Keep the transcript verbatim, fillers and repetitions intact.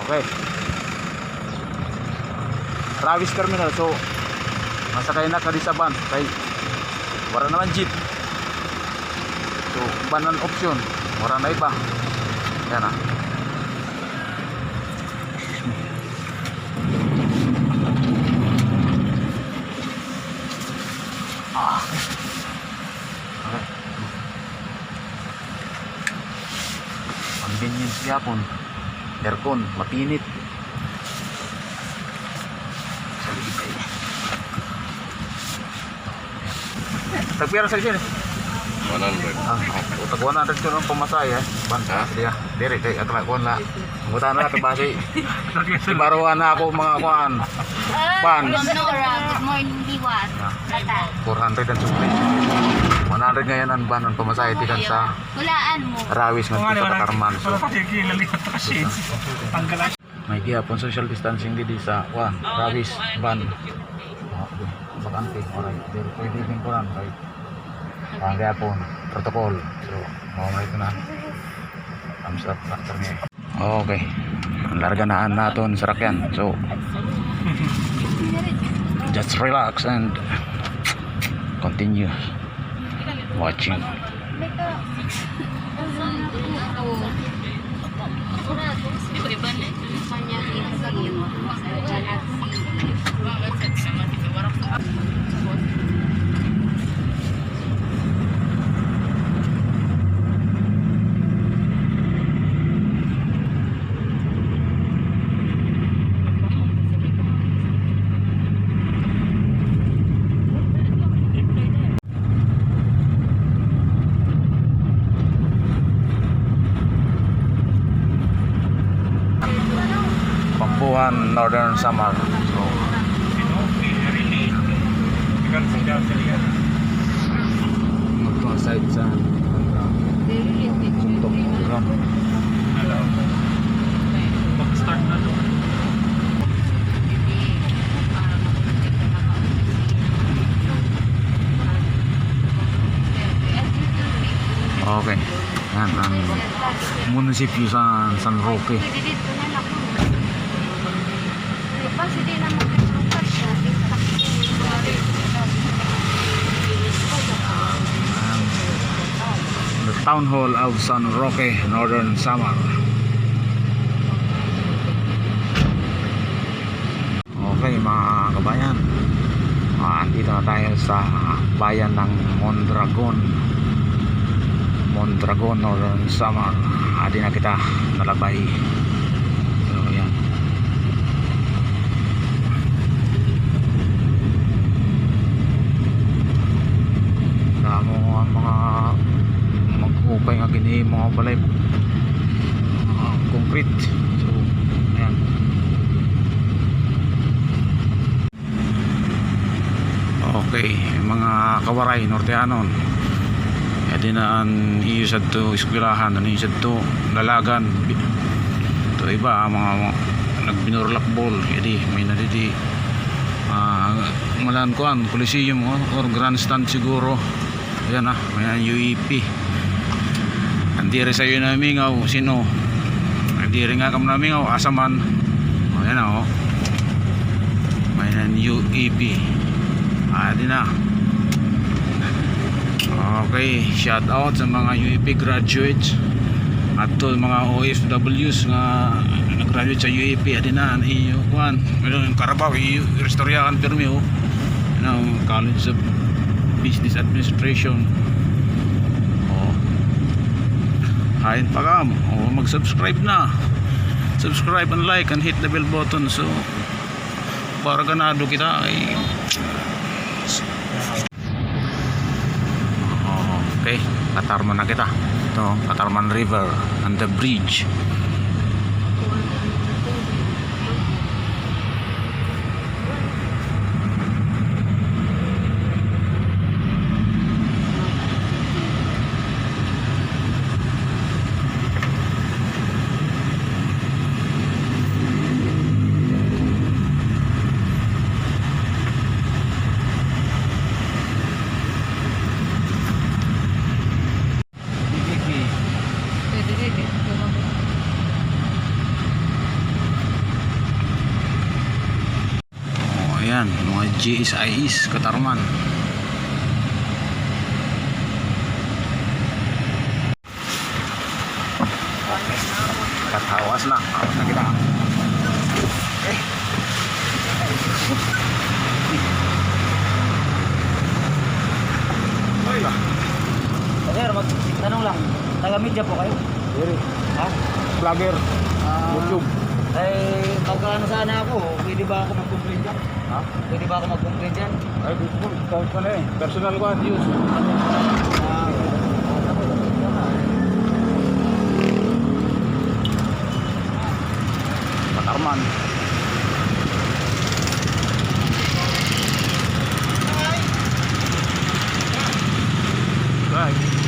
Okay. Rawis Terminal. So, masakay na kadi sa van kay wara naman jeep. So, van an option. Wara na iba. Yana. Ah. Okay. Convenience gihapon. Aircon, mapinit. Tagpira sa isin? One hundred. Ah, tag one hundred ko an pamasahe, eh. Ban, ha? Siya. Diri, kay akla ko na. Buta na natin, basi. Ibaruan na ako, mga kuan. Ban. Nora, good morning, Liwat. Four hundred an sukli. One hundred ngay-an an ban, an pamasahe tikang sa Rawis ngadto sa Catarman. So, may gihapon social distancing didi sa, kuan, Rawis van. Ah, bakante, alright. Pero pwede din kuan, right? May gihapon protocol. So, mao man ito na. Thumbs up factor niya. Okay. Larga na an aton sarakyan. So, just relax and continue watching. Pampuhan, Northern Samar. So, magpa-side sa suntok, diba? Mag-start na to. Okay. Yan, an munisipyo sa San Roque. The Town Hall of San Roque, Northern Samar. Okay, mga kabayan. Ah, andito na tayo sa bayan ng Mondragon. Mondragon, Northern Samar. Adi na kita nalabay. So, yan. Damo an mga mag-upay nga ginhimo nga balay. Ah, concrete. So, ayan. Okay, mga kawaray, Norteanon. Adi na an iyo sadto eskwelahan, an iyo sadto dalagan. Ito iba, ah, mga, mga nagbinurlakbol. Adi, may na didi, ah, ngalan kuan, Coliseum, oh, or Grandstand siguro. Ayan, ah, may U E P. An diri sa iyo namingaw, sino? An diri nga kamo namingaw, asa man? O, ayan, ah, oh. May nan U E P. Ah, di na. Okay, shout out sa mga U E P graduates. Adto mga O F Ws nga nag-graduate sa U E P, adi na an iyo kuan. Meron an Carabao, iyo, istoryahan pirmi, oh. Ng College of Business Administration. Oh. Hain pa kam. Oh, mag-subscribe na. Subscribe and like and hit the bell button. So, para ganado kita ay Okay, Catarman na kita. Ito, Catarman River and the bridge. G S I S, Catarman. Katawas na. Awas na kita. Sir, magtanong lang. Taga-media po kayo? Diri. Ha? Vlogger. Ah, YouTube. Ay, magkaano sana ako? Pwede ba ako mag-complain dyan? Ha? Pwede ba ako mag-complain dyan? Ay, gusto ko, tawag ka na eh. Personal ko, Diyos. Ah, Catarman. Right.